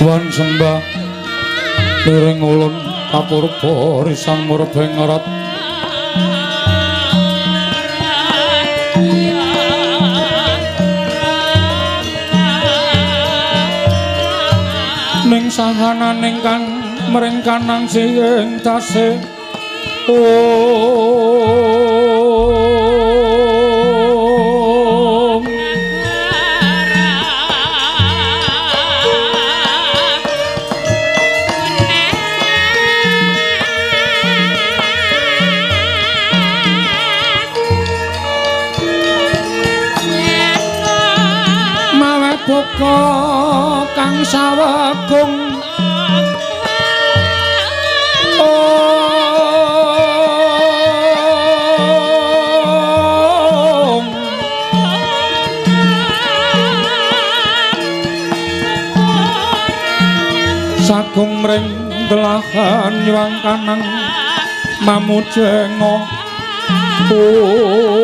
Tuan sembah niring ulun kapurba risang murbeng rat ning sahananing kang mringkanang sing tasih Buka kang sawegung ong sagung mring telahan nyuwang kanang mamujenga ong.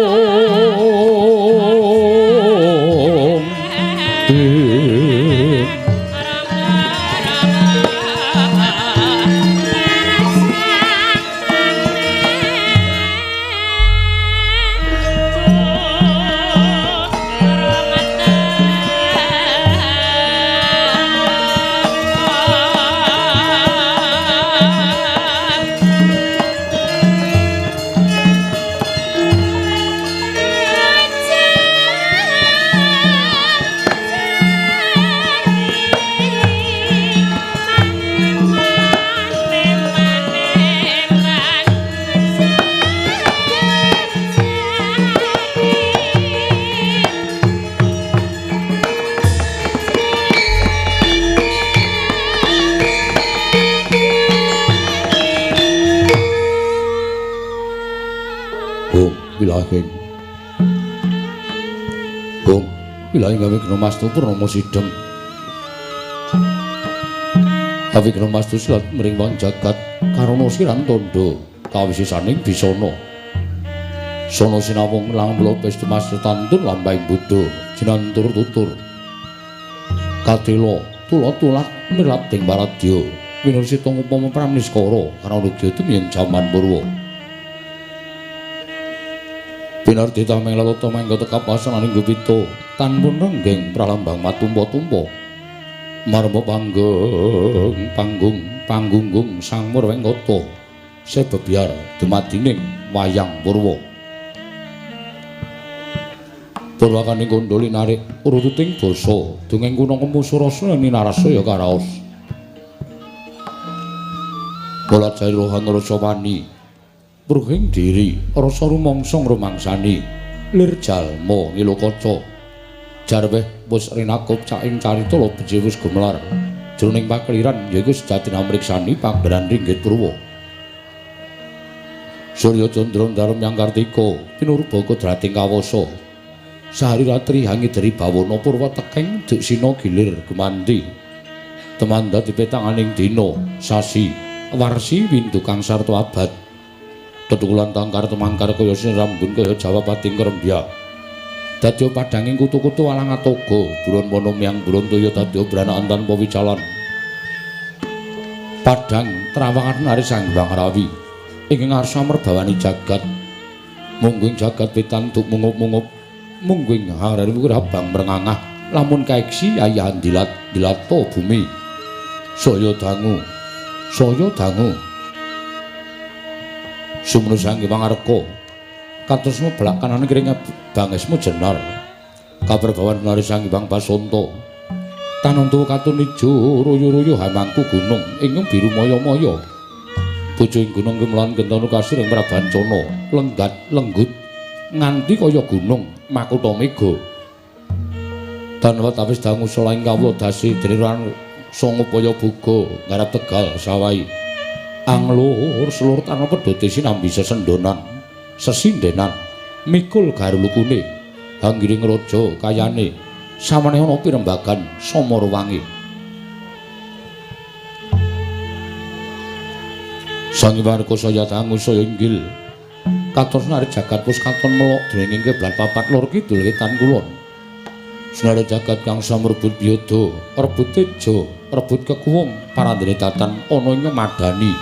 Hong wilahe gawe Gnomastu Purnomo Sidem. Awi Gnomastu silat mring wong jagat karana siran tandha kawisisaning bisana. Sono sinawung lang mula pestu mastu tantun lambahing Buddha jinantur tutur. Katela tula-tulat milating waradya winursita upama pramniskara karana tumiyeng jaman purwa. Pinardi tameng lalata mangga tekapasan gupita tanpun renggeng pralambang matumpa-tumpa marma panggung panggung panggunggung sang murwengkata sebebyar dumadining wayang purwa. Purwakaning kandha linarik urututing basa dongeng kuna kemusurasa ninarasaya karaos. Kala jari rohang rasa wani pruhing diri rasa rumangsa ngrumangsani lir jalma ngilokaca jarweh wis rinakup caing carita lobeje wis gumelar jroning pakeliran yaiku sejatine amriksani panggeran ringgit purwa. Surya candra ndara yang kartika pinurba kodrating kawasa sahari ratri hangideri bawana purwa tekeng duksina gilir gumanti temanda dipetanganing dina sasi warsi windu kang sarta abad tetukulan tangkar temangkar kaya sinrambun kaya jawapating kerembya dadya padhanging kutu-kutu alang atoga buron wana miyang buron toya dadya branakan tanpa wicalan padhang trawangan nari Sang Hyang Rawi ing ngarsa merbawani jagat mungguing jagat wetan duk mungup-mungup mungguing harari wiwir abang mrengangah lamun kaeksi ayahan dilat dilata bumi saya dangu saya dangu. Sumenu Sang Hyang Arka kados mebelak kanan kiring bangesmu jenar kaperbawan nari Sang Hyang Basanta tanentu katun ijo ruyu-ruyu hamangku gunung ing biru maya-maya bojo ing gunung kemlan gentana kasir ing Prabancana lenggat lenggut nganti kaya gunung makutha mega tanpa tawis dangu solaing kawula dasi dene sangupaya buga ngarep Tegal sawahi anglur selur tanpa pedhote sinambi sesendonan sesindenan mikul garulukune hanggiring raja kayane samane ana pirembagan samarawangi. Sang Hyang Arka saya dangu saya inggil katon senari jagat wis katon melok dening kiblat papat lor kidul wetan kulon. Senari jagat kang samrebut biyada rebut teja rebut kekuwung parandene datan ana ing madani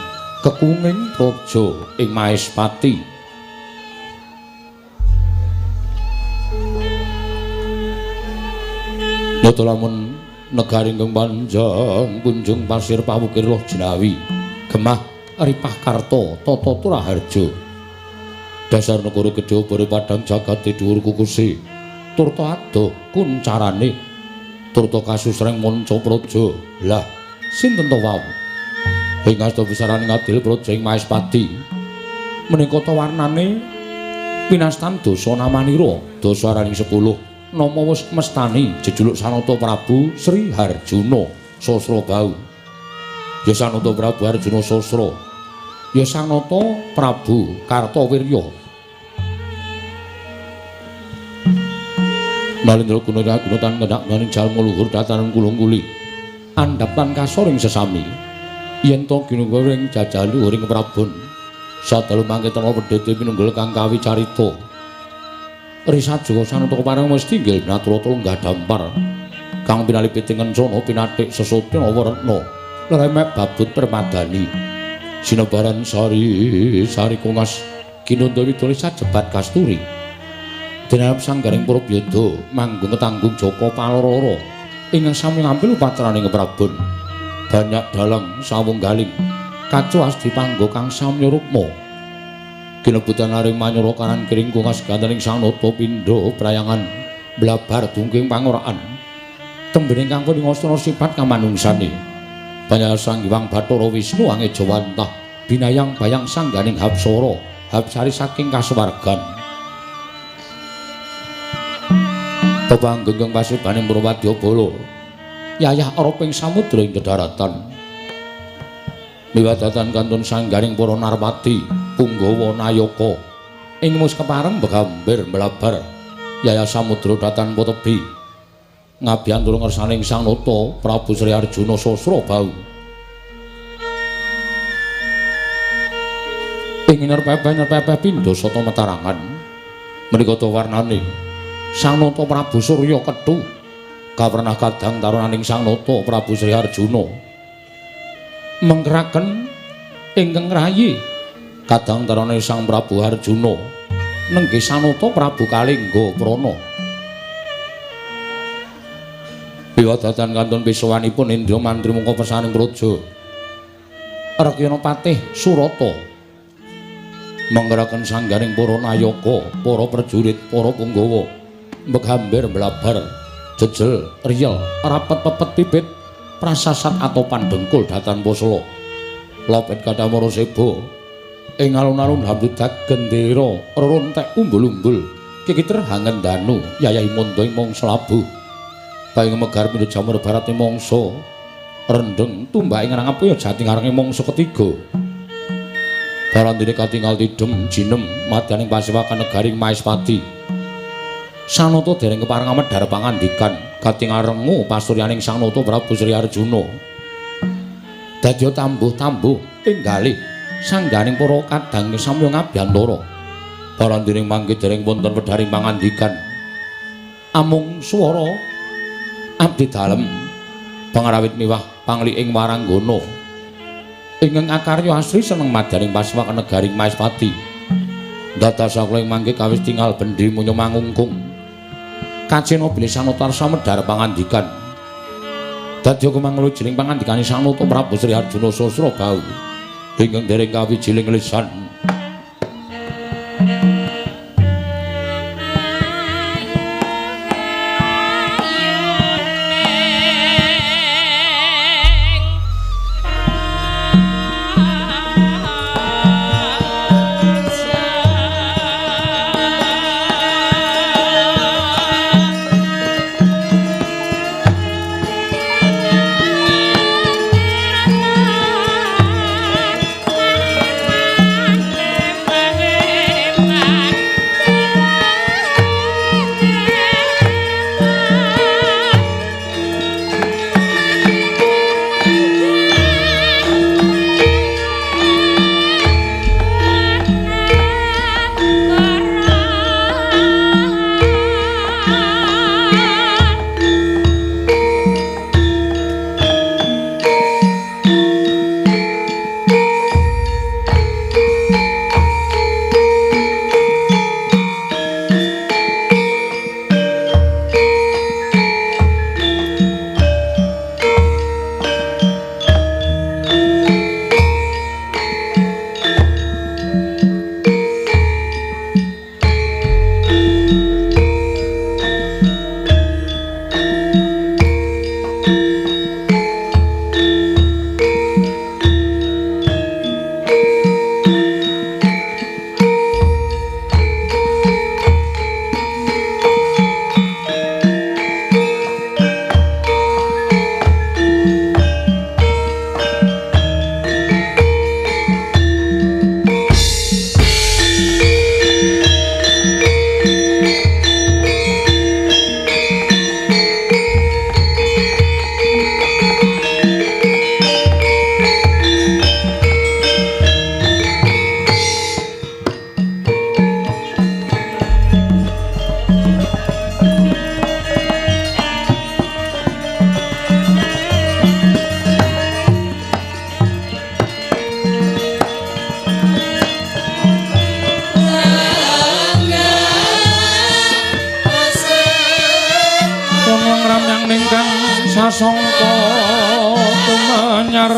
kekuwunging praja ing Maespati. Nyata lamun negari ingkang panjang kunjung pasir pawukir loh jinawi gemah ripah karta tata turaharja dasar negara gedhe bare padang jagate dhuwur kukuse turta adoh kuncarane turta kasusreng manca praja. Lah sinten to wau ing asta besarane ngadil praja ing Maespati menika ta warnane pinastan dasa namanira dasa araning 10 nama wis mestani jejuluk Sanata Prabu Sri Harjuna Sasrabahu. Ya Sanata Prabu Arjuna Sasra, ya Sanata Prabu Kartawirya. Nalendra guna guna tan kenak nganing jalma luhur dataran kulung kuli andhap lan kasor ing sesami yen to ginungga ing jajah luhur ing prabon sadalu mangke tena wedhete pinunggul kang kawi carita risajuga Sanata kepareng mesti nggih naturata lenggah dampar kang pinalipit ing kencana pinathik sesotya werna leremek babut permadani sinebaran sari sari kongas kinunda widole sajebat kasturi dinarep sanggaring Purbyada manggung ketanggung Jaka Paloro ingkang sami ngampil upacaraning Prabon banyak dalang sawung galing kacuas dipanggo kang samya rukma kinebutan aring manyura kanan kiring kungas gantening Sanata pindha prayangan blabar dungking pangoraan tembene kang punika sifat kamanungsane banyak Sang Hyang Bathara Wisnu angejawantah binayang bayang sangganing hapsara hapsari saking kasuwargan tepanggeng pasibaning Purwadyabala yayah araping samudra ing dedaratan miwadatan kantun sanggaring para narpati punggawa nayaka ing mus kepareng begambir mlabar yayah samudra datan potebi ngabiyantara ngersaning Sang Nata Prabu Sri Arjuna Sasrabahu ing nerpepe-nerpepe pindha sata metarangan menika ta warnane Sang Nata Prabu Surya Ketu kawrenah kadang tarunaning Sang Nata Prabu Sri Arjuna mengkeraken ingkang rayi kadang tarune Sang Prabu Arjuna nenggih Sanata Prabu Kalingga Prana wiwadatan kantun pisowanipun Indra mantri mungka pesaning praja Rekyana Patih Surata mengkeraken sanggaring para nayaka para prajurit para punggawa megambir mlabar jejel riyel rapet pepet pipit prasasat atopan dengkul datan posla lopet kadamara seba ing alun-alun hamdudak gendera rerontek umbul-umbul kikiter hangendanu yayahi manda ing mangsa labuh paing megar pindha jamur barate mangsa rendheng tumbak ing rangap ya jati ngarange mangsa ketiga barandene katingal tidem jinem madyaning pasewakan negaring Maespati Sanata dereng kepareng amedhar pangandikan katingal rengu pasuryaning Sang Nata Prabu Sri Arjuna dadya tambuh-tambuh pinggalih sangganing para kadang samya ngabiyantara barandene mangke dereng wonten wedharing pangandikan amung swara abdi dalem pangrawit miwah pangliking waranggana ingkang akarya asri seneng madyaning pasewakan negaring Maespati dados sakula ing mangke kawis tingal bendi munya mangungkung kacena bilih Sanata arsa medhar pangandikan dadya kumanglu jroning pangandikane Sang Nata Prabu Sri Arjuna Sasrabahu ingkang dereng kawijiling lisan. Sun ramyang ningkang sasongko tumenyar.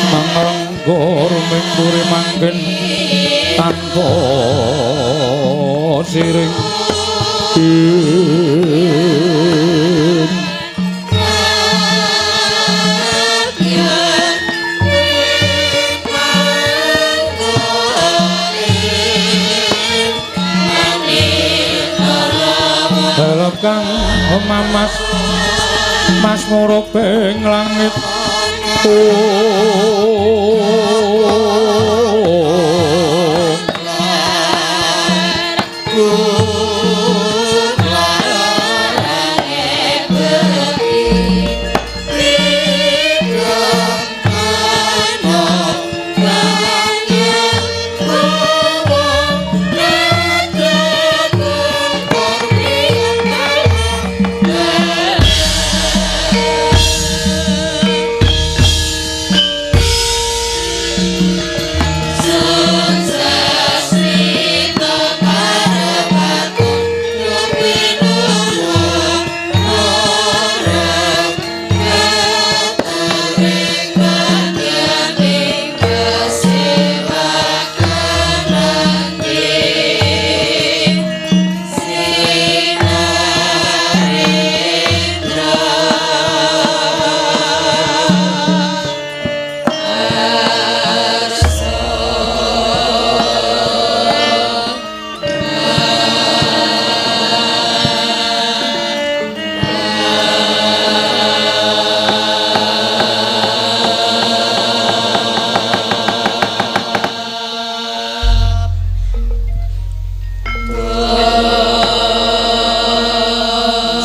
Mangrenggur mingguri manggen tanpa siring. Kang mamas mas murubing langit.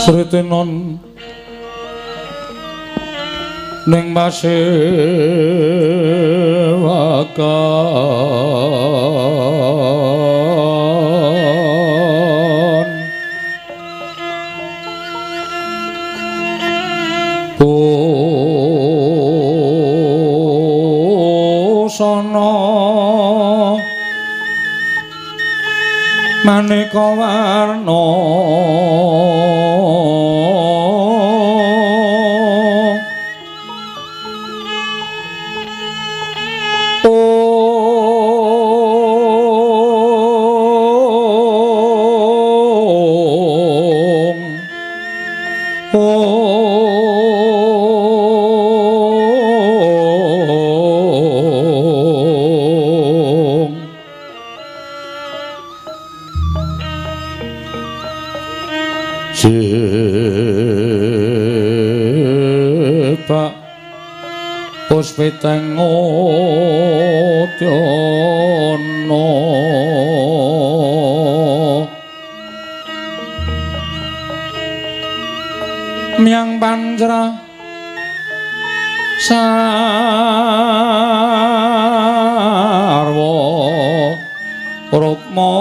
Sritenon ning pasewakan busana maneka warna. Sebab puspiteng udyana myang panjra sarwa rukma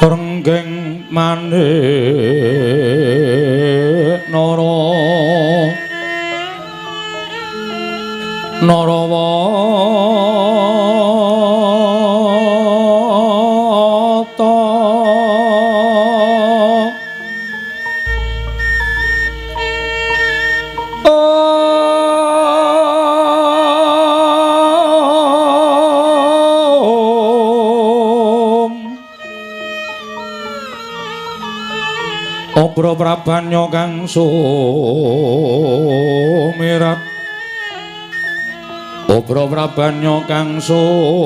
renggeng manik nara narawata Obro prabanya kang sumirat, obro prabanya kang sumirat,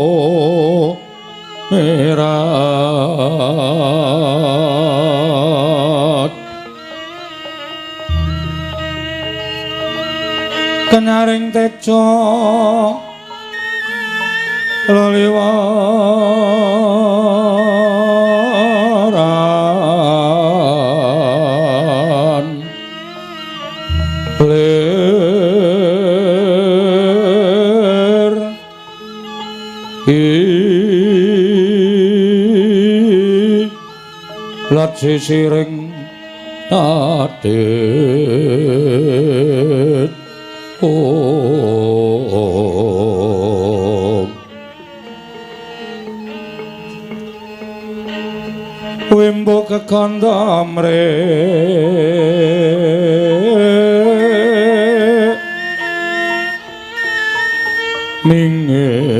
kenyaring tejo leliwaran lir. Lat sisiring tadit om wimbo kekanda amre mingin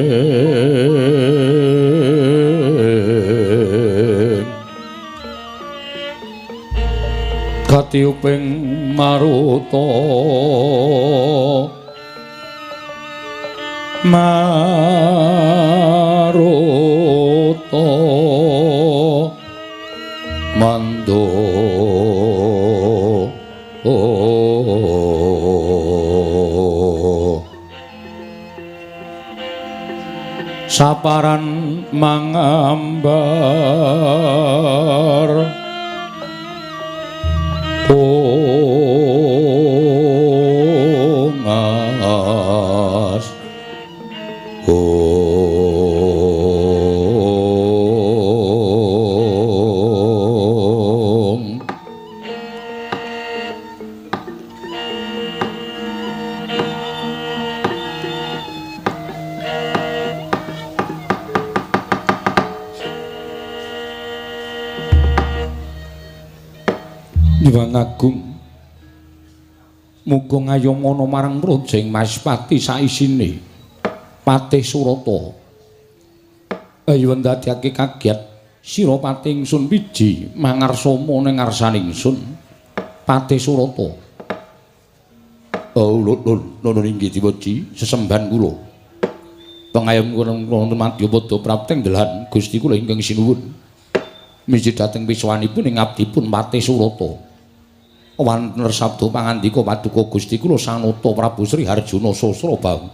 katiuping maruta maruta mando saparan mangambar ungas ung Diwang Agung muga ngayomana marang praja ing Maespati saisine Patih Surata. Ayo ndadekake kaget sira patih ingsun wiji mangarsama ning ngarsane ingsun Patih Surata. Oh lho lho inggih diweji sesembahan kula. Pengayom kula wonten madyapada prapting delahan Gusti kula ingkang sinuwun. Miji dhateng pisuwanipun ing abdipun Patih Surata. Wonten sabda pangandika paduka Gusti kula Sanata Prabu Sri Harjuna Sasrabahu.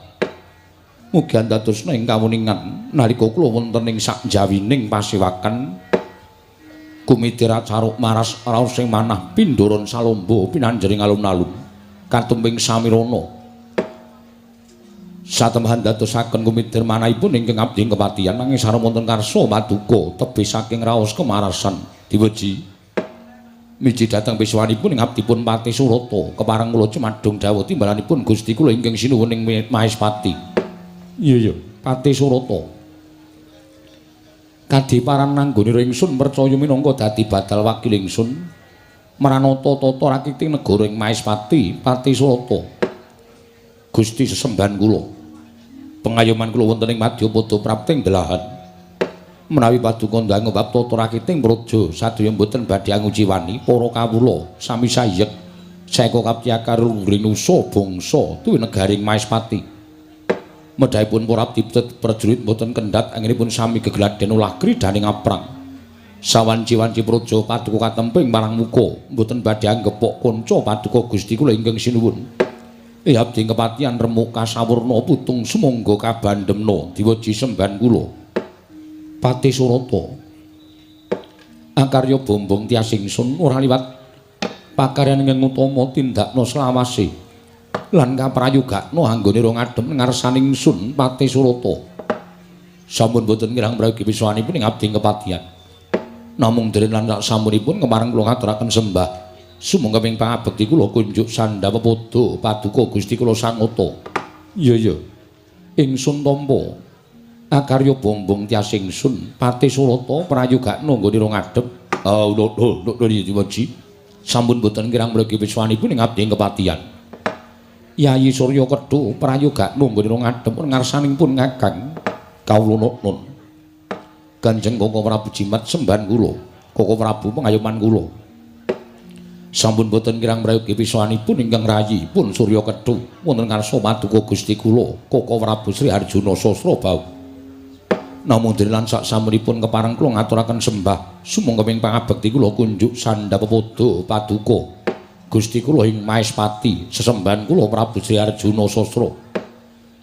Mugi andadosna ing kawuningan nalika kula wonten ing sakjawining pasewakan kumitir acaruk maras raos ing manah pindharan salomba pinanjering alun-alun katumping samirana. Satembahan dadosaken kumitir manahipun ingkang abdi kepatihan nanging sareng wonten karsa paduka tebih saking raos kemarasan diweji. Miji dhateng pisuwanipun ing abdipun Patih Surata kepareng kula cumadung dawuh timbalanipun Gusti kula ingkang sinuwun ing Mahespati. Iya iya, Patih Surata. Kadiparan anggonira ingsun percaya minangka dadi badal wakil ingsun mranata tata rakiting negara ing Mahespati Patih Surata. Gusti sesembahan kula. Pengayoman kula wonten ing madyapada prapting delahan. Menawi paduka ndang bab tata rakiting praja sadaya mboten badhe anguciwani para kawula sami sayek saeka kaptiyakar lunggring nusa bangsa tuwi negaring Mahespati. Medhahipun para abdi prajurit mboten kendhat anggenipun sami gegladen ulah kridaning aprang. Sawanci-wanci praja paduka katemping marang muka mboten badhe anggepok kanca paduka Gusti kula ingkang sinuwun. Ing abdi kepatihan remuk kasawurna putung sumangga kabandemna diweji sembahan kula. Patih Surata. Akarya bombong tias ingsun ora liwat pakaryan ingkang utama tindakna selawase lan kaprayogakna anggonira ngadhep ngarsaning ingsun Patih Surata. Sampun boten kirang prayogi pisuwanipun ing abdi kepatihan. Namung deren lan saksampunipun kepareng kula ngaturaken sembah sumangga ing pangabekti kula kunjuk sandha pepodo paduka Gusti kula Sanata. Iya iya. Ingsun tampa akarya bombong tias ingsun Patih Surata prayogakna nggonira ngadhep. Oh lho lho lho diweji. Sampun boten kirang mlegi pisuwanipun ing abdi kepatihan. Yayi Surya Kedhu prayogakna nggonira ngadhep ngarsaning pun Kakang kawula nun. Kanjeng Koko Prabu Jimat sembahan kula. Koko Prabu pengayoman kula. Sampun boten kirang prayogi pisuwanipun ingkang rayi pun Surya Kedhu wonten ngarsa paduka Gusti kula Koko Prabu Sri Harjuna Sasrabahu. Namung dene lan saksampunipun kepareng kula ngaturaken sembah sumangga ing pangabekti kula kunjuk sandha pepodo paduka Gusti kula ing Mahespati sesembahan kula Prabu Sri Harjuna Sasra.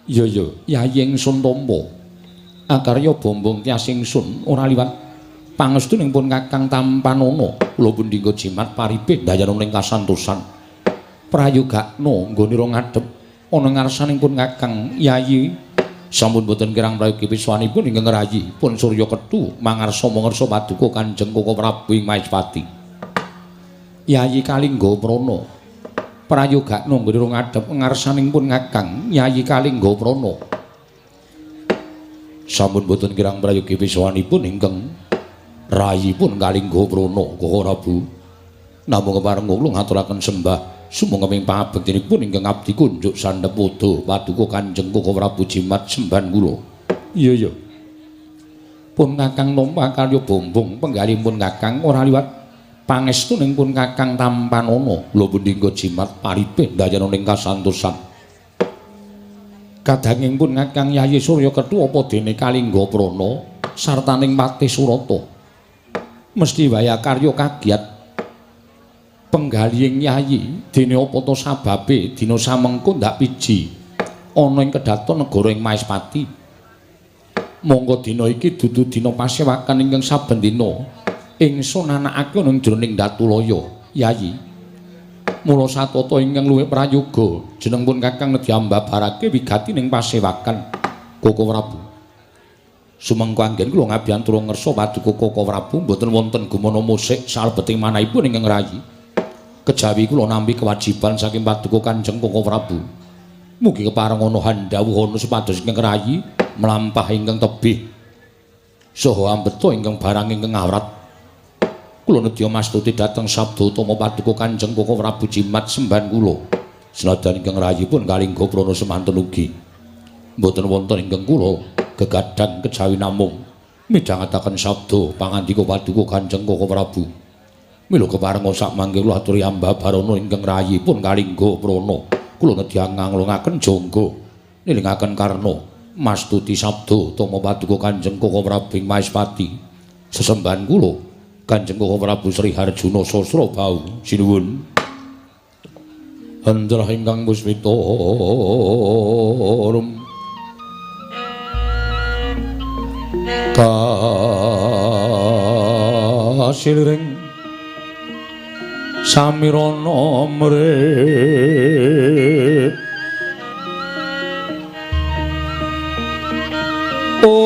Iya iya, Yayi ingsun tampa akarya bombong tias ingsun ora liwat pangestuning pun Kakang Tampanana kula pundhingga jimat paripih dayana ing kasantosan prayogakna nggonira ngadhep ana ngarsaning pun Kakang Yayi Sampun boten kirang prayogi piswanipun ingkang rayi pun Surya Ketu mangarsa mangersa paduka Kanjeng Koko Prabu ing Maespati. Yayi Kalingga Prana prayogakna nggone ngadhep ngarsaning pun Kakang Yayi Kalingga Prana. Sampun boten kirang prayogi piswanipun ingkang rayi pun Kalingga Prana Koko Prabu. Namung kepareng kula ngaturaken sembah sumangga ing pangabektinipun ingkang abdi kunjuk sandhep padha paduka Kanjeng Koko Prabu jimat sembahan kula. Iya iya. Pun Kakang nampa karya bombong penggalipun Kakang ora liwat pangestuning pun Kakang tampanana. Lho pundi nggo jimat paripe ndayana ning kasantosan. Kadanging pun Kakang Yayi Surya Ketu apa dene Kalingga Prana sartaning Patih Surata. Mesti waya karya kagiat penggalihing Yayi dene apa ta sababe dina samengko ndak piji ana ing kedaton negara ing Maespati. Monggo dina iki dudu dina pasewakan ingkang saben dina ingsun anakake ana ing jroning Datulaya Yayi. Mula satata ingkang luwih prayoga jeneng pun Kakang nedhi ambabarake wigati ning pasewakan Koko Prabu. Sumengko anggen kula ngabiyantura ngersa paduka Koko Prabu mboten wonten gumana musik salebeting manahipun ingkang rayi. Kejawi kula nampi kewajiban saking paduka Kanjeng Koko Prabu. Mugi kepareng ana handhawuh supados ingkang rayi mlampah ingkang tebih saha ambeta ingkang barang ingkang awrat. Kula nedya mastuti dhateng sabda utama paduka Kanjeng Koko Prabu jimat sembahan kula. Senajan ingkang rayi pun Kalingga Prana semanten ugi. Mboten wonten ingkang kula gegadang kejawi namung midhangetaken sabda pangandika paduka Kanjeng Koko Prabu. Mila kepareng sak mangke kula aturi ambabarana ingkang rayi pun Kalingga Prana. Kula nedya nganglungaken jangga nilingaken karna mastuti sabda utama paduka Kanjeng Koko Prabu ing Maespati. Sesembahan kula Kanjeng Koko Prabu Sri Harjuna Sasrabahu sinuwun. Hendrah ingkang puspita rum kasiliring samirana mrih Om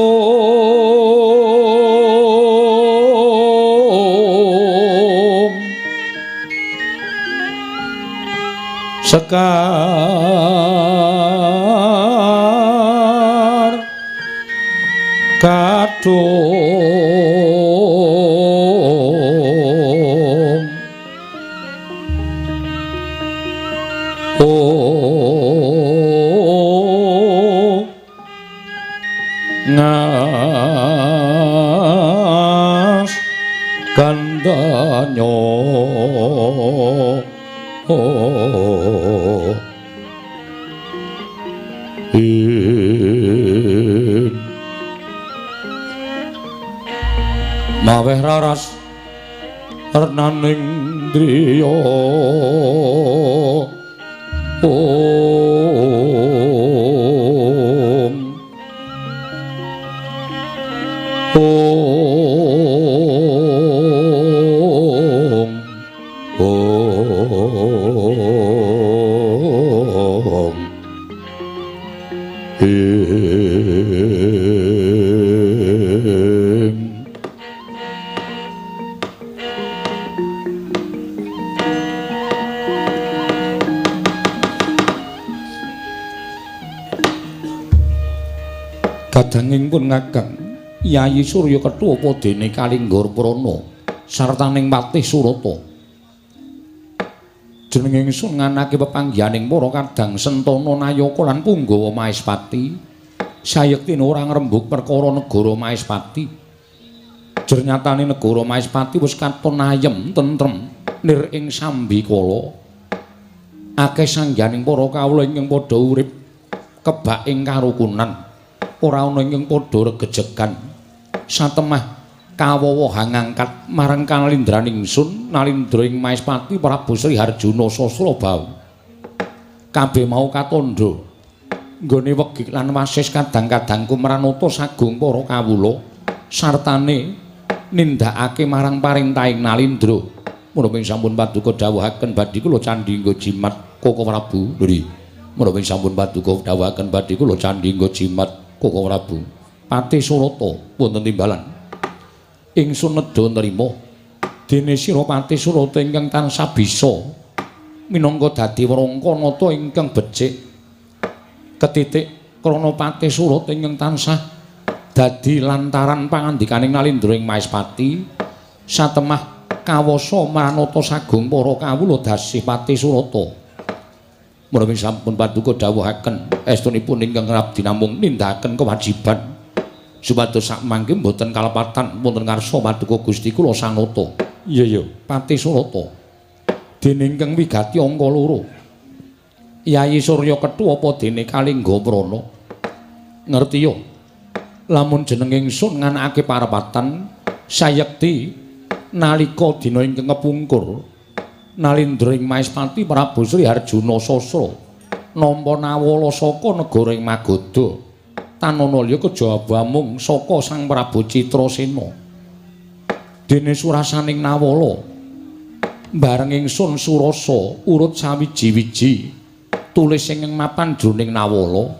Sekar Kadung Om Ngas Gandanyo Maweh raras renaning driya Om Om Om Kadanging pun Kakang Yayi Surya Ketu apa dene Kalingga Prana sartaning Patih Surata. Jeneng ingsun nganake pepanggihaning para kadang Sentana Nayaka lan Punggawa Maespati. Sayektine ora ngrembug perkara negara Maespati. Jernyatane negara Maespati wis katon ayem tentrem nir ing sambikala. Akeh sangganing para kawula ingkang padha urip kebak ing karukunan. Ora ana ingkang padha regejegan. Satemah kawowohan ngangkat marang kalindraning ingsun nalindra ing Maespati Prabu Sri Harjuna Sasrabahu. Kabeh mau katandha nggone wegik lan wasis kadang-kadang kumranata sagung para kawula sartane nindakake marang parentahing Nalindra. Menapa sampun paduka dawuhaken badhe kula candhi nggo jimat Koko Prabu. Lho, menapa sampun paduka dawuhaken badhe kula candhi nggo jimat Koko Prabu. Patih Surata wonten timbalan. Ingsun nedha nrima dene sira Patih Surata ingkang tansah bisa minangka dadi wrangka nata ingkang becik. Ketitik krana Patih Surata ingkang tansah dadi lantaran pangandikaning Nalindra ing Maespati satemah kawasa manata sagung para kawula dasih Patih Surata. Menawi sampun paduka dawuhaken estunipun ingkang abdi namung nindakaken kewajiban supados sakmangke mboten kalepatan wonten ngarsa paduka Gusti kula Sanata. Iya ya, Patih Surata. Dene ingkang wigati angka 2. Yayi Surya Ketu apa dene Kalingga Prana? Ngerti ya? Lamun jeneng ingsun nganakake parepatan sayekti nalika dina ingkang kepungkur Nalindra ing Maespati Prabu Sri Harjuna Sasra nampa nawala saka negara ing Magadha tanana liya kejaba mung saka Sang Prabu Citrasena. Dene surasaning nawala bareng ingsun surasa urut sawiji-wiji tulis ing mapan jroning nawala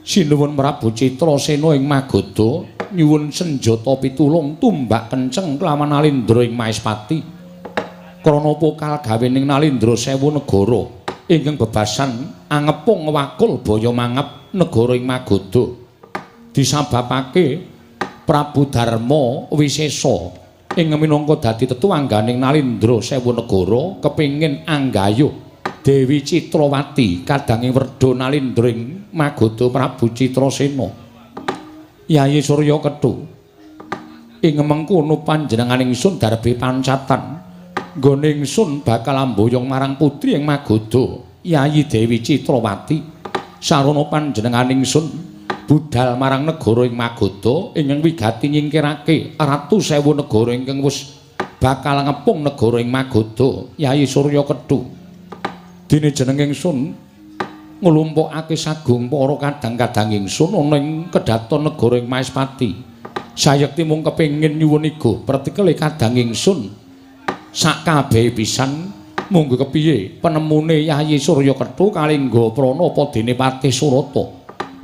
sinuwun Prabu Citrasena ing Magadha nyuwun senjata pitulung tumbak kenceng kelawan Nalindra ing Maespati krana pokal gawening Nalindra sewu negara ingkang bebasan angepung wakul baya mangep negara ing Magadha disababake Prabu Darma Wisesa ing minangka dadi tetuwangganing Nalindra sewu negara kepingin anggayuh Dewi Citrawati kadanging werda Nalindra ing Magadha Prabu Citrasena. Yayi Surya Ketu ing mengkono panjenengan ingsun darbe pancatan nggone ingsun bakal amboyong marang putri ing Magadha Yayi Dewi Citrawati sarana panjenengan ingsun budal marang negara ing Magadha ingkang wigati nyingkirake ratu sewu negara ingkang wis bakal ngepung negara ing Magadha Yayi Surya Ketu. Dene jeneng ingsun nglumpukake sagung para kadang-kadang ingsun ana ing kedaton negara ing Maespati. Sayekti mung kepengin nyuwun igo pertikele kadang ingsun sak kabehe pisan monggo kepiye penemune Yayi Surya Ketu Kalingga Prana apa dene Patih Surata.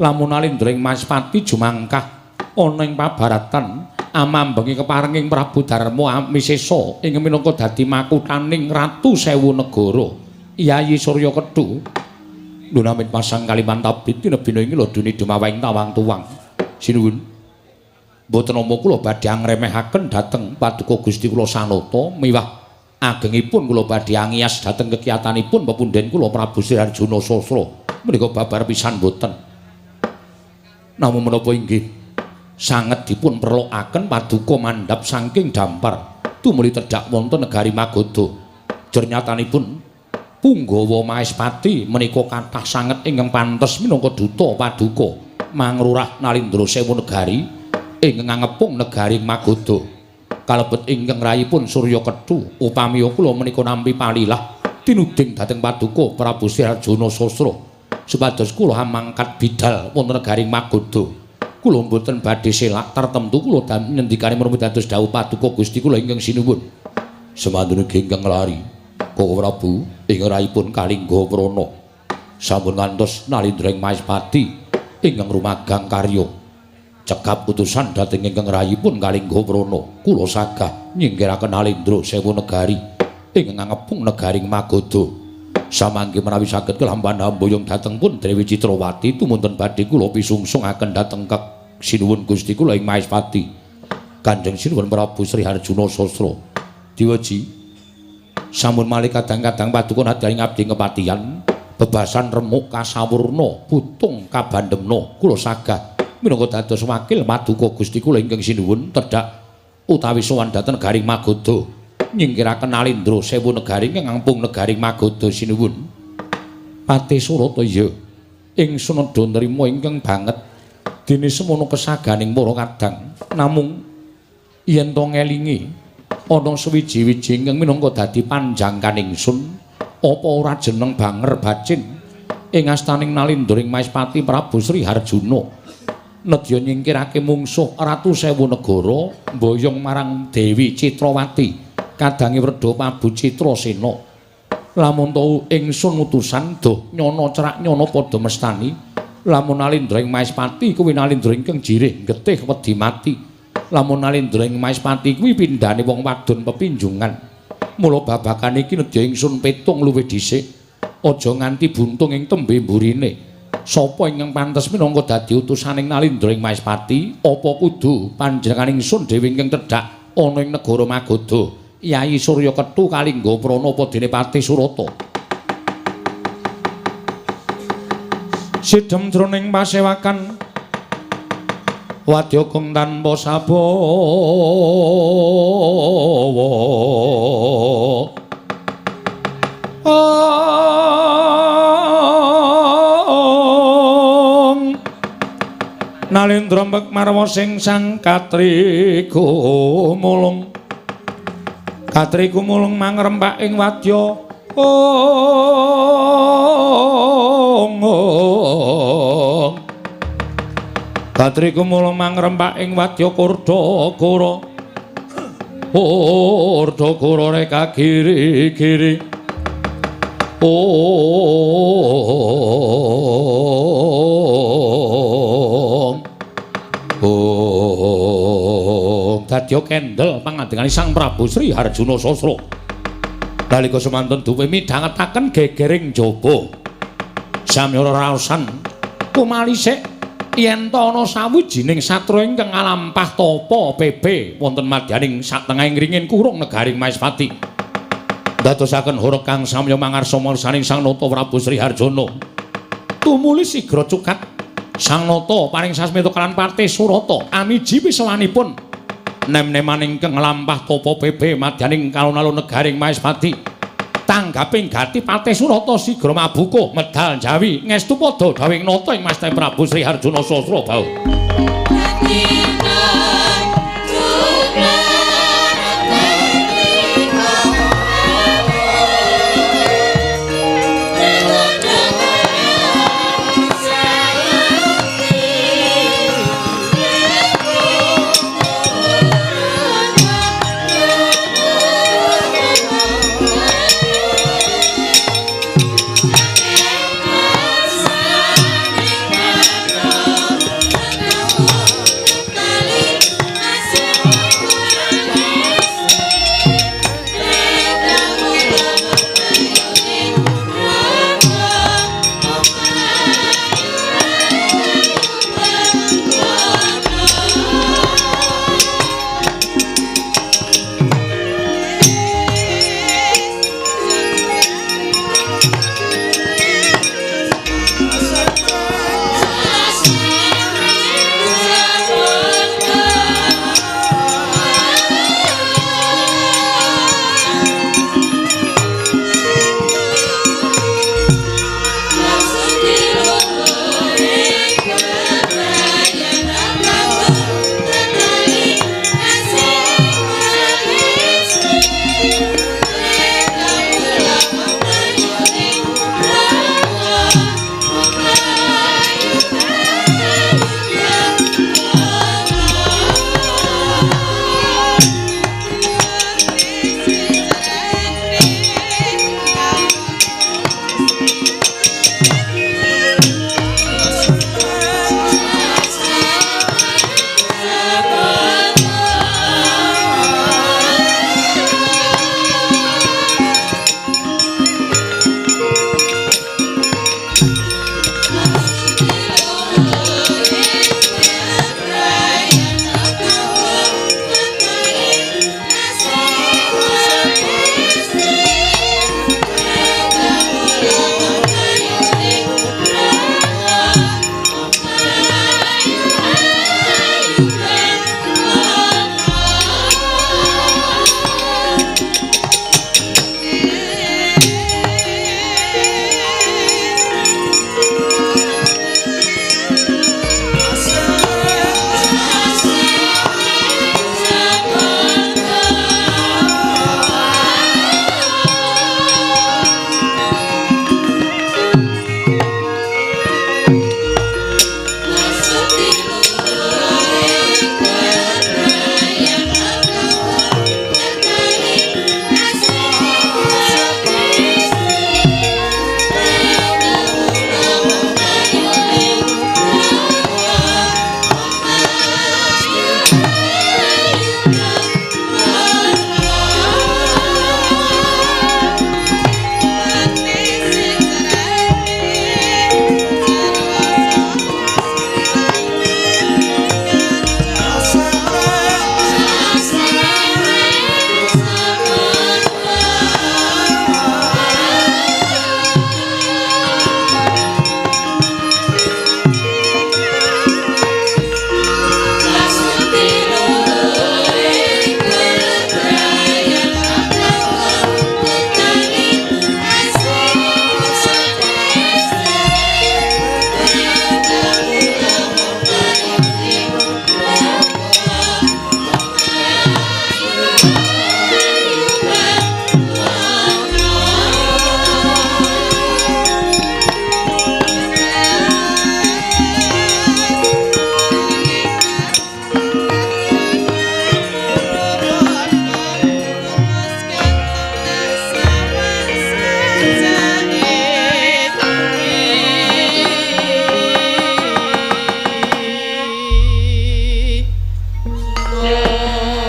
Lamun Nalindra ing Maespati jumangkah ana ing pabaratan amambengi keparenging Prabu Darma Wisesa ing minangka dadi makuthaning ratu sewu negara Yayi Surya Ketu. Lunamit pasang Kalimantabit tinebina ing lodune dumawahing tawang tuwang. Sinuwun mboten nampa kula badhe angremehaken dhateng paduka Gusti kula Sanata miwah agengipun kula badhe angiyas dhateng kekiyatanipun pepundhen kula Prabu Sri Arjuna Sasra menika babar pisan mboten. Namung menapa inggih sanget dipun perlokaken paduka mandhap saking dampar tumuli tedhak wonten negari Magadha. Jernyatanipun punggawa Maespati menika kathah sanget ingkang pantes minangka duta paduka mangrurah Nalindra sewu negari ingkang ngangepung negari Magadha. Kalebet ingkang rayipun Surya Ketu upami kula menika nampi palilah tinuding dhateng paduka Prabu Sri Arjuna Sasra supados kula mangkat bidal wonten negari Magadha. Kula mboten badhe selak tartemtu kula nyendikane menapa dados dawuh paduka Gusti kula ingkang sinuwun. Semantun ingkang lari Koko Prabu ing rayipun Kalingga Prana sampun ngantos Nalindra ing Maespati ingkang rumagang karya. Cekap utusan dhateng ingkang rayipun Kalingga Prana kula sagah nyingkiraken Nalindra sewu negari ingkang ngepung negari Magadha. Samangke menawi saged kelampahan amboyong dhateng pun Dewi Citrawati tumunten badhe kula pisungsungaken dhateng kek sinuwun Gusti kula ing Maespati. Kanjeng Sinuwun Prabu Sri Harjuna Sasra diweji sampun malih kadang-kadang paduka nadyan ngabdi kepatihan bebasan remuk kasawurna putung kabandemna kula sagah minangka dados wakil paduka Gusti kula ingkang sinuwun tedhak utawi sowan dhateng negari Magadha nyingkiraken Nalindra sewu negari ingkang ngangpung negari Magadha sinuwun. Patih Surata iya ingsun nedha nrima ingkang banget dene semono kesaganing para kadang namung yen to ngelingi ana suwiji-wiji ingkang minangka dadi panjangkan ingsun apa ora jeneng banger bacin ing astaning Nalindra ing Maespati Prabu Sri Harjuna nedya nyingkirake mungsuh ratu sewu negara mboyong marang Dewi Citrawati kadange werda Prabu Citrasena. Lamun tau ingsun utusan doh nyana cerak nyana padha mestani Lamun Nalindra ing Maespati kuwi Nalindra ingkang jirih getih wedi mati. Lamun Nalindra ing Maespati kuwi pindhane wong wadon pepinjungan. Mula babakan iki nedya ingsun petung luwih dhisik. Aja nganti buntung ing tembe mburine. Sapa ingkang pantes minangka dadi utusaning Nalindra ing Maespati? Apa kudu panjenengan ingsun dhewe ingkang tedhak ana ing negara Magadha? Yai Surya Ketu kalingga prana apa dene Patih Surata? Sidhem jroning pasewakan wadya kang tanpa sabawa. Nalindra mek marwa sing sang katri gumulung. Katri gumulung mangrempak ing wadya. Katri gumulung mangrempak ing wadya Kurdakura. Kurdakura reka giri-giri. Dadya kendel pangandikane Sang Prabu Sri Harjuna Sasra. Nalika semanten duwe midhangetaken gegering jaba. Samyara raosan kumalisik yen ta ana sawijining satra ingkang ngalampah tapa pepe wonten madyaning satengahing ringin kurung negaring Maespati. Dadosaken horeg kang samya mangarsa marsaning Sang Nata Prabu Sri Harjana. Tumuli sigra cukat Sang Nata paring sasmita kalan Patih Surata amiji pisawanipun nem-neman ingkang nglampah tapa pepe madyaning alun-alun negaring Maespati. Tanggaping gati Patih Surata sigra mabukuh medal jawi ngestu padha dawuhing nata ing Masteng Prabu Sri Harjuna Sasra bau.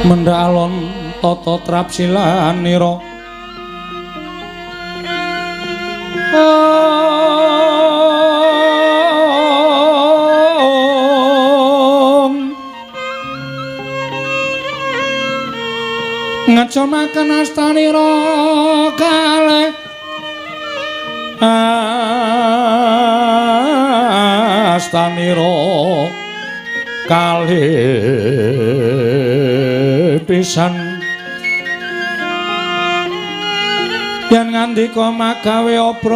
Mendalon tata trapsilanira ngecumaken astanira kalih astanira kalih pisan yen ngandika magawe obranta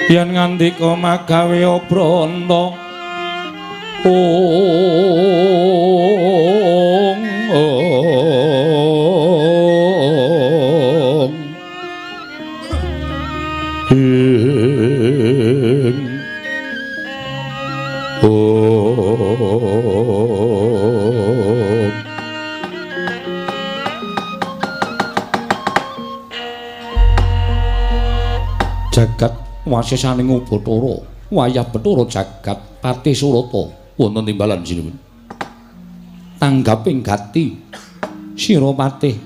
yen ngandika magawe obranta ong ong ing ong jagat wasesaning Bathara wayah Bathara jagat Patih Surata wonten timbalan sinuwun tanggaping gati sira patih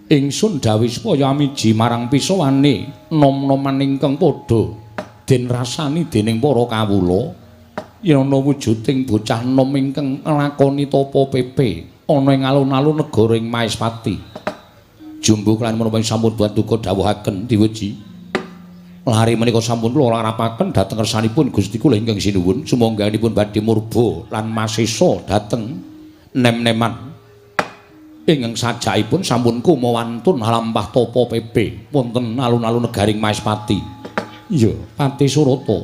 ingsun dawuh supaya amiji marang pisawane nom-noman ingkang padha den rasani dening para kawula yen ana wujuding bocah nom ingkang nglakoni tapa pepe ana ing alun-alun negara ing Maespati. Jumbuh lan menapa sampun paduka dawuhaken diweji lari menika sampun kula larapaken dhateng kersanipun Gusti kula ingkang sinuwun sumangganipun badhe murba lan masesa dhateng nem-neman ingkang sajakipun sampun kumawantun lampah tapa pepe wonten alun-alun negaring Maespati. Iya, Patih Surata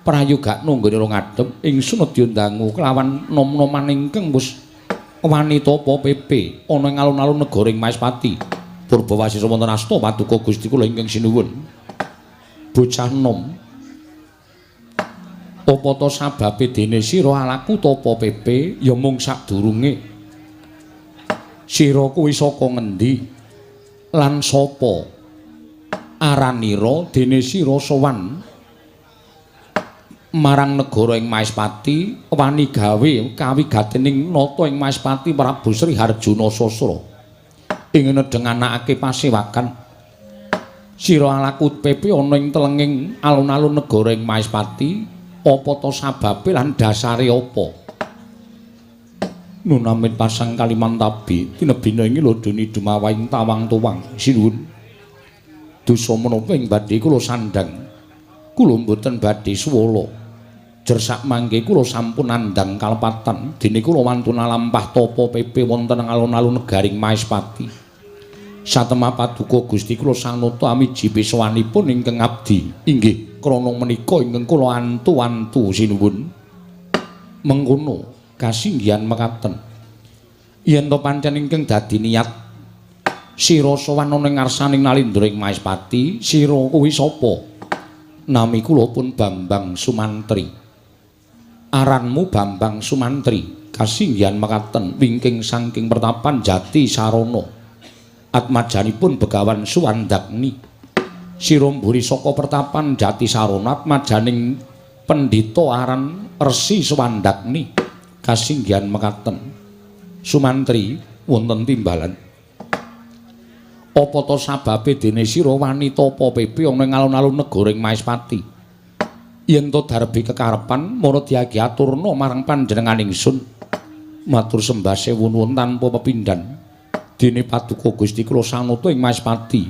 prayogakno nggone ngadhep ingsun nedya ndangu kelawan nom-noman ingkang wis wani tapa pepe ana ing alun-alun negaring Maespati. Purba wasesa wonten asta paduka Gusti kula ingkang sinuwun. Bocah nom apa ta sababe dene sira alaku tapa pepe ya mung sadurunge sira kuwi saka ngendi lan sapa aranira dene sira sowan marang negara ing Maespati wani gawe kawigatening nata ing Maespati Prabu Sri Harjuna Sasra ing nedheng anakake pasewakan sira alaku pepe ana ing telenging alun-alun negara ing Maespati apa ta sababe lan dasare apa? Nunamit pasang Kalimantabi tinebina ing lodoni dumawaing tawang tuwang sinuwun dosa menapa ing badhe kula sandhang kula mboten badhe suwala jer sak mangke kula sampun nandhang kalepatan dene kula wantun lampah tapa pepe wonten alun-alun negaring Maespati. Satemah paduka Gusti kula sanata amiji pisawanipun ingkang abdi inggih krana menika ingkang kula antu-antu sinuwun. Mengkono kasinggihan mekaten yen to pancen ingkang dadi niat sira sowan ana ing ngarsaning Nalindra ing Maespati sira kuwi sapa? Nami kula pun Bambang Sumantri. Aranmu Bambang Sumantri kasinggihan mekaten wingking saking pertapan Jati Sarana atmajanipun Begawan Suwandagni. Sira mburi saka pertapan Jati Sarana atmajaning pendhita aran Resi Suwandagni kasinggihan mekaten. Sumantri wonten timbalan apa ta sababe dene sira wani tapa pepe ana ing alun-alun negara ing Maespati? Yen to darbi kekarepan mara diagi aturna marang panjenengan ingsun. Matur sembah sewun tanpa pepindhan dene paduka Gusti kula sanata ing Maespati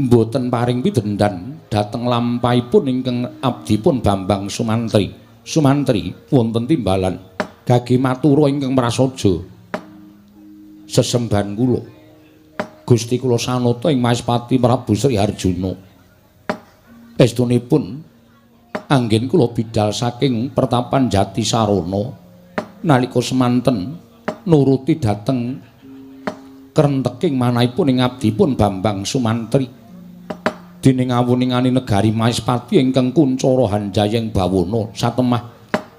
mboten paring pidhendan dhateng lampahipun ingkang abdipun Bambang Sumantri. Sumantri wonten timbalan gage matura ingkang prasaja sesembahan kula Gusti kula sanata ing Maespati Prabu Sri Harjuna. Estunipun anggen kula bidal saking pertapan Jati Sarana nalika semanten nuruti dhateng krenteking manahipun ing abdipun Bambang Sumantri dening awuningane negari Maespati ingkang kuncara hanjayeng bawana satemah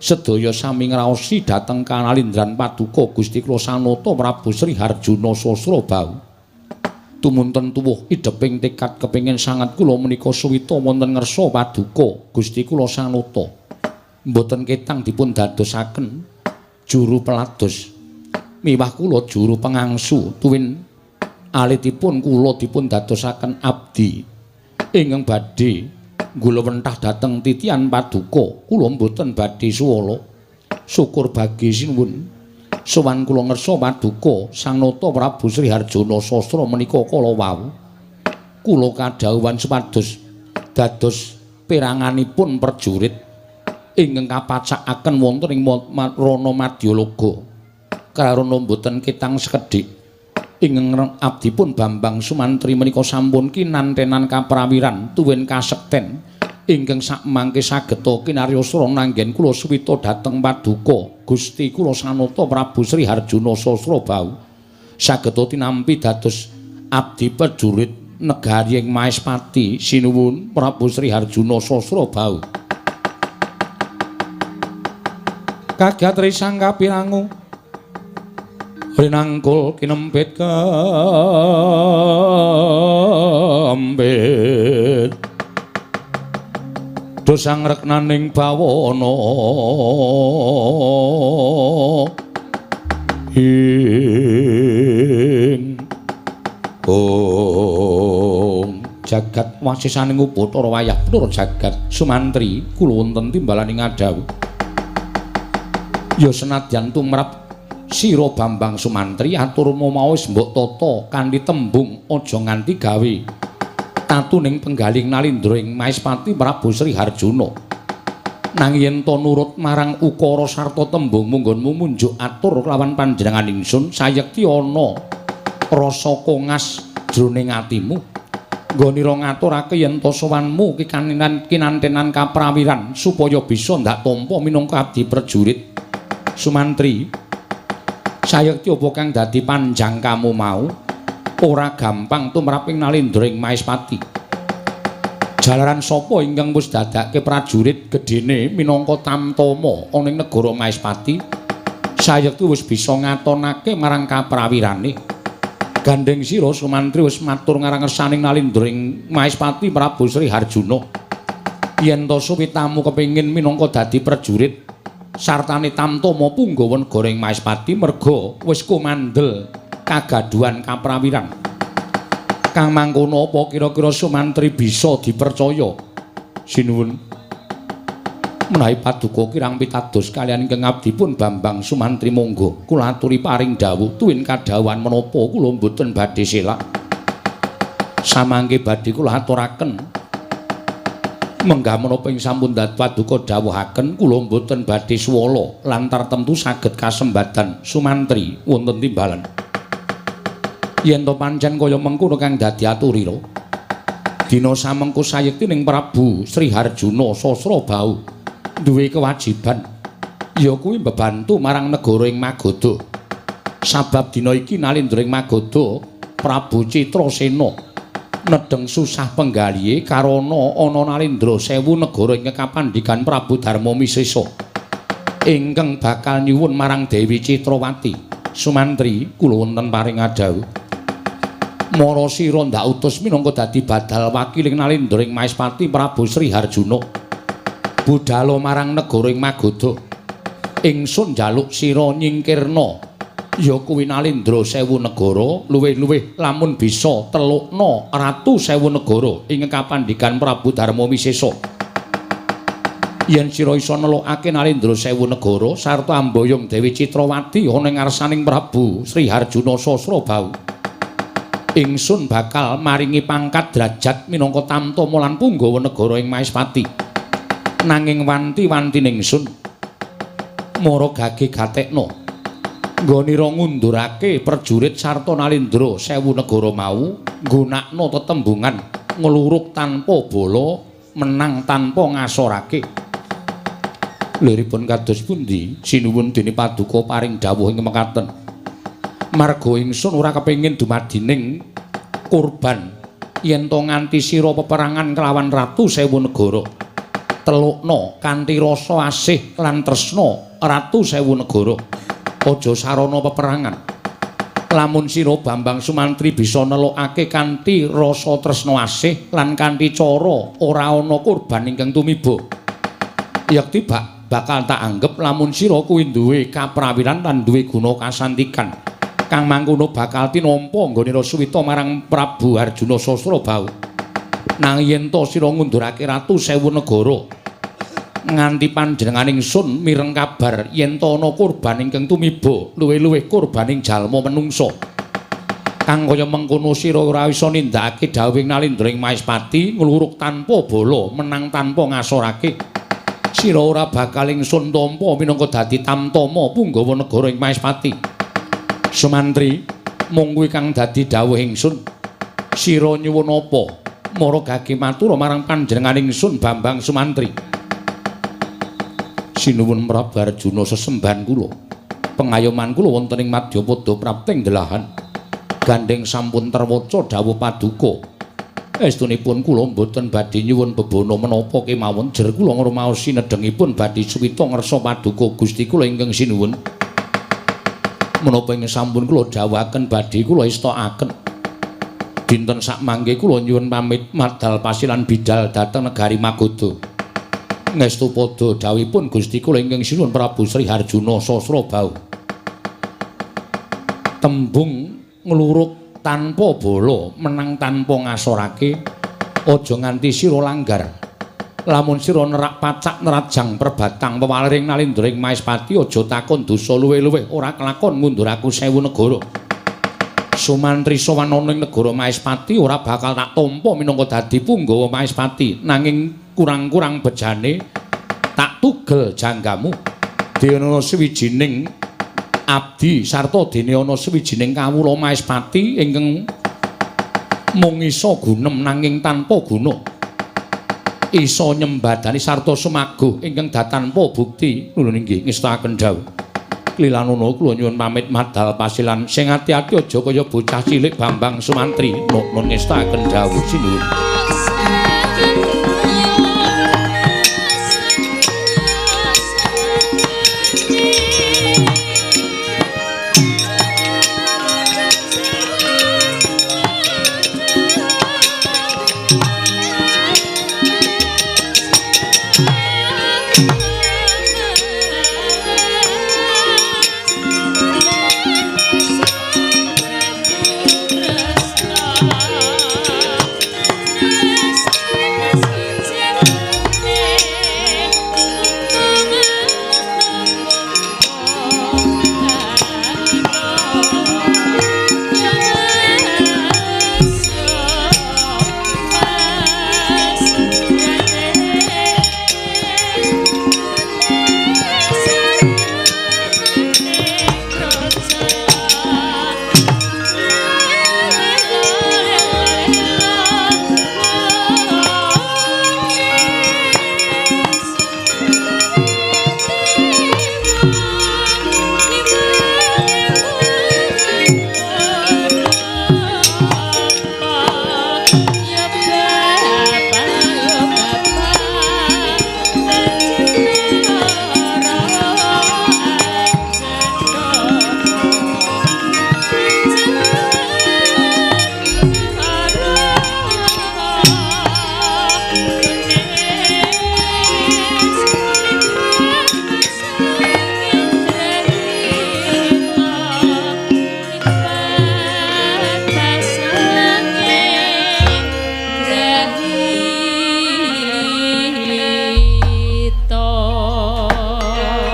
Sedaya sami ngraosi dhateng kanalindran paduka Gusti kula Sanata Prabu Sri Harjuna Sasrabahu. Tumunten tuwuh idheping tekad kepengin sanget kula menika suwita wonten ngersa paduka Gusti kula Sanata. Mboten ketang dipun dadosaken juru pelados miwah kula juru pengangsu tuwin alitipun kula dipun dadosaken abdi ingkang badhe nggulawentah dhateng titian paduka. Kula mboten badhe suwala. Syukur bagi sinuwun. Sowan kula ngersa paduka Sang Nata Prabu Sri Harjuna Sastra menika kala wau kula kadhawuhan supados dados peranganipun prajurit ingkang kapacakaken wonten ing Rana Madyalaga. Karana mboten ketang sekedhik ingkang abdipun Bambang Sumantri menika sampun kinantenan kaprawiran tuwin kasekten ingkang sakmangke sageta kinaryosra nanggen kula suwita dhateng paduka Gusti kula Sanata Prabu Sri Harjuna Sasrabahu sageta tinampi dados abdi prajurit negari ing Maespati. Sinuwun Prabu Sri Harjuna Sasrabahu. Kagat risang kapirangu rinangkul kinempit kempit dosang reknaning bawana ing ong jagat wasisaning upacara wayah blur jagat. Sumantri kula wonten timbalaning ngadhawuh ya senadyan tumrap sira Bambang Sumantri aturmu mau wis mbok tata kanthi tembung aja nganti gawe tatuning penggaling nalindra ing Maespati Prabu Sri Harjuna. Nanging yen to nurut marang ukara sarta tembung munggonmu munjuk atur kelawan panjenengan ingsun sayekti ana rasa kongas jroning atimu. Nggonira ngaturake yen to sowanmu kinantenan kaprawiran supaya bisa ndak tampa minangka abdi prajurit. Sumantri, sayekti apa kang dadi panjang kamu mau ora gampang tumraping nalindra ing Maespati. Jalaran sapa ingkang wis dadake prajurit gedene minangka tamtama ana ing negara Maespati, sayekti wis bisa ngatonake marang kaprawirane. Gandeng sira Sumantri wis matur ngarang ngersaning nalindra ing Maespati Prabu Sri Harjuna. Yen to suwitamu kepengin minangka dadi prajurit sartane tamtama punggawa negara ing Maespati merga wis kumandel kagaduhan kaprawiran. Kang mangkono apa kira-kira Sumantri bisa dipercaya? Sinuwun. Menawi paduka kirang pitados kaliyan ingkang abdipun Bambang Sumantri monggo kula aturi paring dawuh tuwin kadhawuhan menapa kula mboten badhe selak. Samangke badhe kula aturaken menggah menapa ing sampun paduka dawuhaken kula mboten badhe suwala lan tartemtu saged kasembadan. Sumantri wonten timbalan. Yen to pancen kaya mengkono kang dadi aturira, dina samengko sayekti ning Prabu Sri Harjuna Sasrabahu duwe kewajiban ya kuwi mbebantu marang negara ing Magadha. Sabab dina iki nalindra ing Magadha Prabu Citrasena nedheng susah penggalihe karana ana nalindra sewu negara ing kapandikan Prabu Darmamisesa ingkang bakal nyuwun marang Dewi Citrawati. Sumantri kula wonten paring adhawuh. Mara sira ndak utus minangka dadi badal wakiling nalindra ing Maespati Prabu Sri Harjuna. Budhala marang negara ing Magadha. Ingsun njaluk sira nyingkirna ya kuwi nalindra sewu negara luwih-luwih lamun bisa telukna ratu sewu negara ing kapandikan Prabu Darmamisesa. Yen sira iso nelokake nalindra sewu negara sarta amboyong Dewi Citrawati ana ing ngarsaning Prabu Sri Harjuna Sasrabahu, ingsun bakal maringi pangkat derajat minangka tamtama lan punggawa negara ing Maespati. Nanging wanti-wantine ingsun mara gage gatekna nggonira ngundurake prajurit sarta nalindra sewu negara mau nggunakna tetembungan ngluruk tanpa bala menang tanpa ngasorake. Liripun kados pundi sinuwun dene paduka paring dawuh ing mekaten. Marga ingsun ora kepengin dumadining kurban yen to nganti sira peperangan kelawan ratu sewu negara. Telukna kanthi rasa asih lan tresna Ratu Sewu Negara. Aja sarana peperangan. Lamun sira Bambang Sumantri bisa nelokake kanthi rasa tresna asih lan kanthi cara ora ana kurban ingkang tumiba, yekti bakal tak anggep lamun sira kuwi duwe kaprawiran lan duwe guna kasantikan kang mangkono bakal tinampa nggone rasuwita marang Prabu Arjuna Sasrabahu. Nanging yen to sira ngundurake Ratu Sewu Negara nganti panjenengan ingsun mireng kabar yen to ana kurban ingkang tumiba, luwih-luwih kurbaning jalma menungsa kang kaya mengkono, sira ora iso nindakake dawuhing Nalindra ing Maespati ngluruk tanpa bala, menang tanpa ngasorake. Sira ora bakal ingsun tampa minangka dadi tamtama punggawa negara ing Maespati. Sumantri, mung kuwi kang dadi dawuh ingsun. Sira nyuwun apa? Mara gage matur marang panjenengan ingsun Bambang Sumantri. Sinuwun Prabu Arjuna, sesembahan kula. Pengayoman kula wonten ing Madyapada prapting delahan. Gandheng sampun terwaca dawuh paduka. Estunipun kula mboten badhe nyuwun bebana menapa kemawon, jer kula ngrumaosi nedhengipun badhe suwita ngersa paduka Gusti kula ingkang sinuwun. Menapa ingkang sampun kula dawuhaken badhe kula estokaken. Dinten sakmangke kula nyuwun pamit madal pasilan bidal dhateng negari Magadha. Ngestu padha dawuhipun Gusti kula ingkang sinuwun Prabu Sri Harjuna Sasrabahu. Tembung ngluruk tanpa bala, menang tanpa ngasorake, aja nganti sira langgar. Lamun sira nerak pacak nerajang perbatang pewaliring Nalindra ing Maespati, aja takon dosa luwih-luwih ora kelakon ngundur aku Sewu Negara. Sumantri sowan ana ing negara Maespati ora bakal tak tampa minangka dadi punggawa Maespati, nanging kurang-kurang bejane tak tugel janggamu. Dene ana sawijining abdi sarta dene ana sawijining kawula Maespati ingkang mung isa gunem nanging tanpa guna, isa nyembadani sarta sumaguh ingkang datanpa bukti. Nuwun inggih ngestakaken dawuh. Klilanana kula nyuwun pamit madal pasilan, sing ati-ati aja kaya bocah cilik Bambang Sumantri. Nuwun ngestakaken dawuh sinuwun.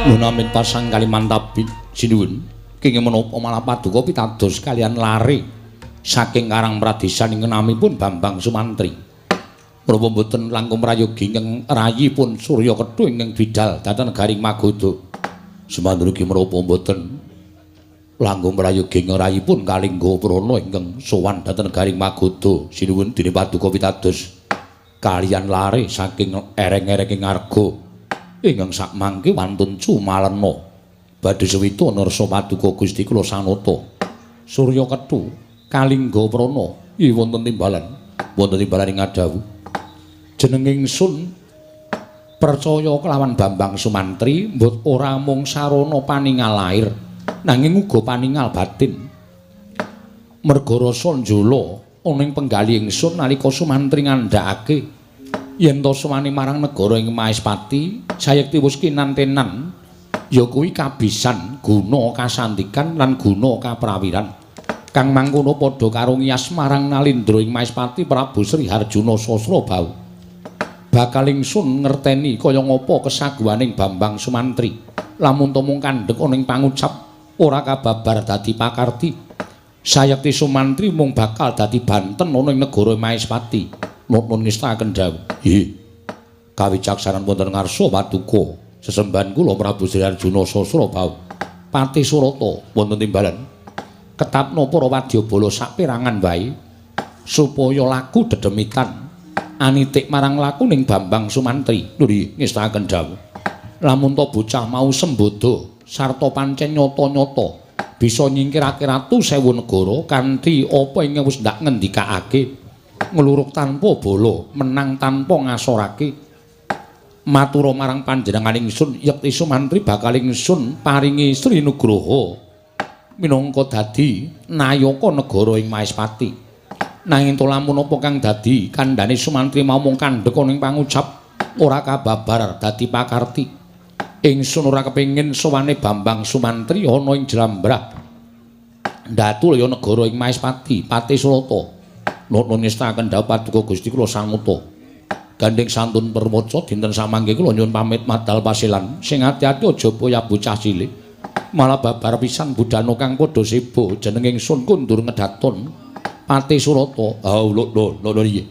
Nunamin pasang Kalimantabi sinuwun kenging menapa malah paduka pitados kalian lare saking Karang Pradesan ingkang namipun Bambang Sumantri. Menapa mboten langkung prayogi ingkang rayipun Surya Kethu ingkang bidal dhateng negaring Magadha. Sumantri ugi menapa mboten langkung prayogi ingkang rayipun Kalingga Prana ingkang sowan dhateng negaring Magadha. Sinuwun dene paduka pitados kalian lare saking ereng-erenging arga ingkang sakmangke wantun cumalena badhe suwita nersa paduka Gusti kula sanata. Surya Kethu Kalingga Prana wonten timbalan, wonten timbalan ing adhawuh. Jeneng ingsun Percaya kelawan Bambang Sumantri mbut ora mung sarana paningal lair nanging uga paningal batin. Merga rasa njala ana ing penggalih ingsun nalika Sumantri ngandhakake yen to suwane marang negara ing Maespati sayekti wis kinantenan ya kuwi kabisan guna kasandikan lan guna kaprawiran kang mangkono padha karo ngiyas marang Nalindra ing Maespati Prabu Sri Harjuna Sasrabahu. Bakal ingsun ngerteni kaya ngapa kesaguhaning Bambang Sumantri lamun to mung kandhek ana ing pangucap ora kababar dadi pakarti. Sayekti Sumantri mung bakal dadi banten ana ing negara Maespati. Nuwun ngestakaken dawuh. Nggih. Kawicaksanan wonten ngarsa paduka sesembahan kula Prabu Sri Arjuna Sasrabahu. Patih Surata wonten timbalan. Ketapno para wadyabala saperangan wae supaya laku dedemitan anitik marang lakuning Bambang Sumantri. Nggih, ngestakaken dawuh. Lamun to bocah mau sembodo sarta pancen nyata-nyata bisa nyingkirake ratu sewu negara kanthi apa ing wis ndak ngendikake, ngluruk tanpa bala, menang tanpa ngasorake. Matura marang panjenengan ingsun yekti Sumantri bakal ingsun paringi Sri Nugroho minangka dadi nayaka negara ing Maespati. Nanging to lamun apa kang dadi kandhane Sumantri mau mung kandhek ana ing pangucap ora kababar dadi pakarti. Ingsun ora kepengin sowane Bambang Sumantri ana ing jlambrah ndatulya negara ing Maespati, Patih Surata. Nuwun ngestakaken dawuh paduka Gusti kula sanguta. Gandeng santun perwaca dinten samangke kula nyuwun pamit madal pasilan. Sing ati-ati aja boyah bocah cilik. Malah babar pisan budana kang padha sebo jeneng ingsun kundur ngedaton. Patih Surata. Ah lho lho lho iya.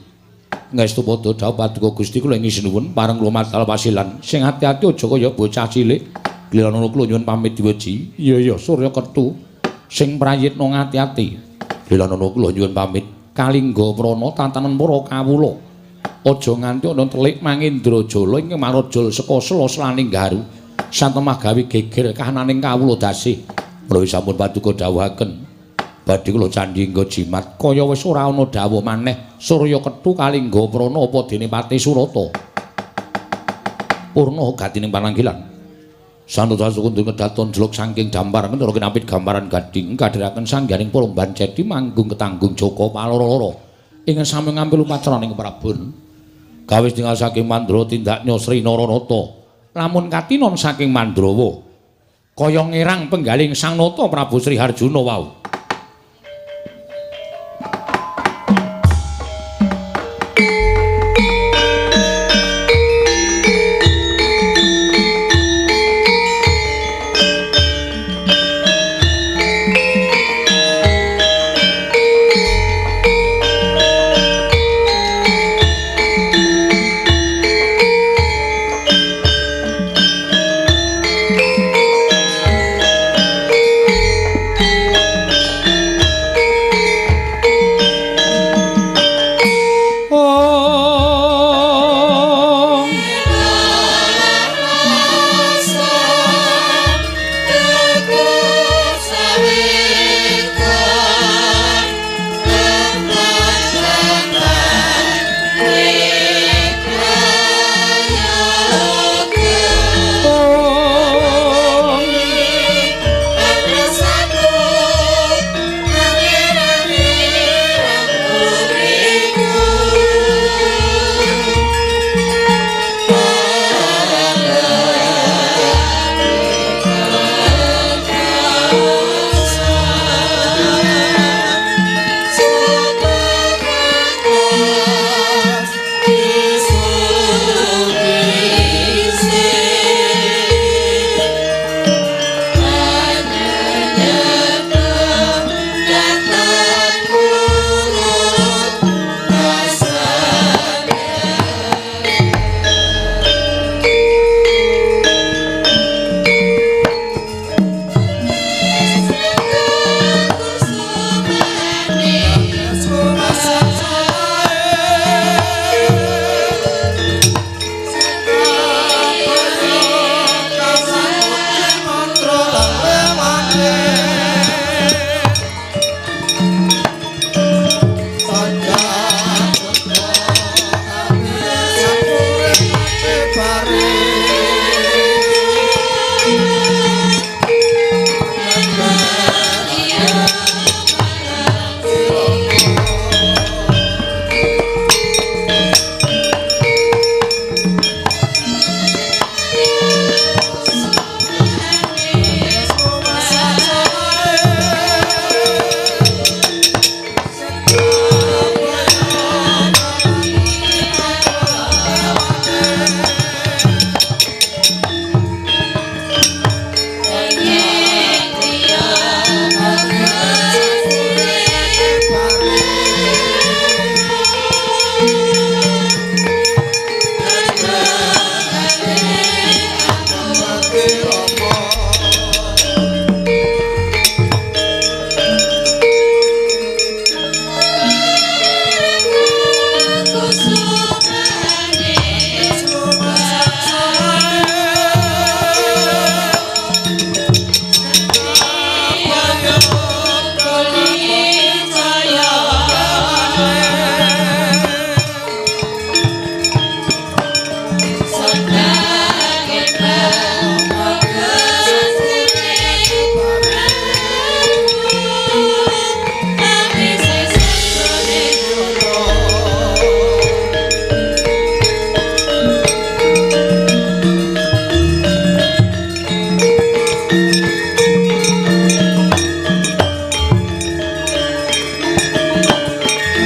Ngestu padha dawuh paduka Gusti kula ing sinuwun pareng kula madal pasilan. Sing ati-ati aja kaya bocah cilik. Glilana kula nyuwun pamit diweji. Iya iya Surya Kertu sing prayitna ngati-ati. Glilana kula nyuwun pamit. Kalingga prana tatanen para kawula. Aja nganti ana telik Mangendra Jala ing marajal saka sela-selaning garu. Satemah gawe geger kahananing kawula dasih. Menawi sampun paduka dawuhaken badhe kula candhi nggo jimat kaya wis ora ana dawuh maneh Surya Ketu Kalingga prana apa dene Patih Surata. Purna gatining pananggilan. Santosa sukundur kedaton jeluk saking dampar menara kinapit gambaran gading kadhiraken sangganing para bancedi manggung ketanggung Joko paloro-loro ingkang sami ngambil upacaraning Prabon. Gawis tinggal saking Mandra tindaknya Sri Naranata. Lamun katinon saking Mandrawa kaya ngerang penggaling Sang Nata Prabu Sri Harjuna wau.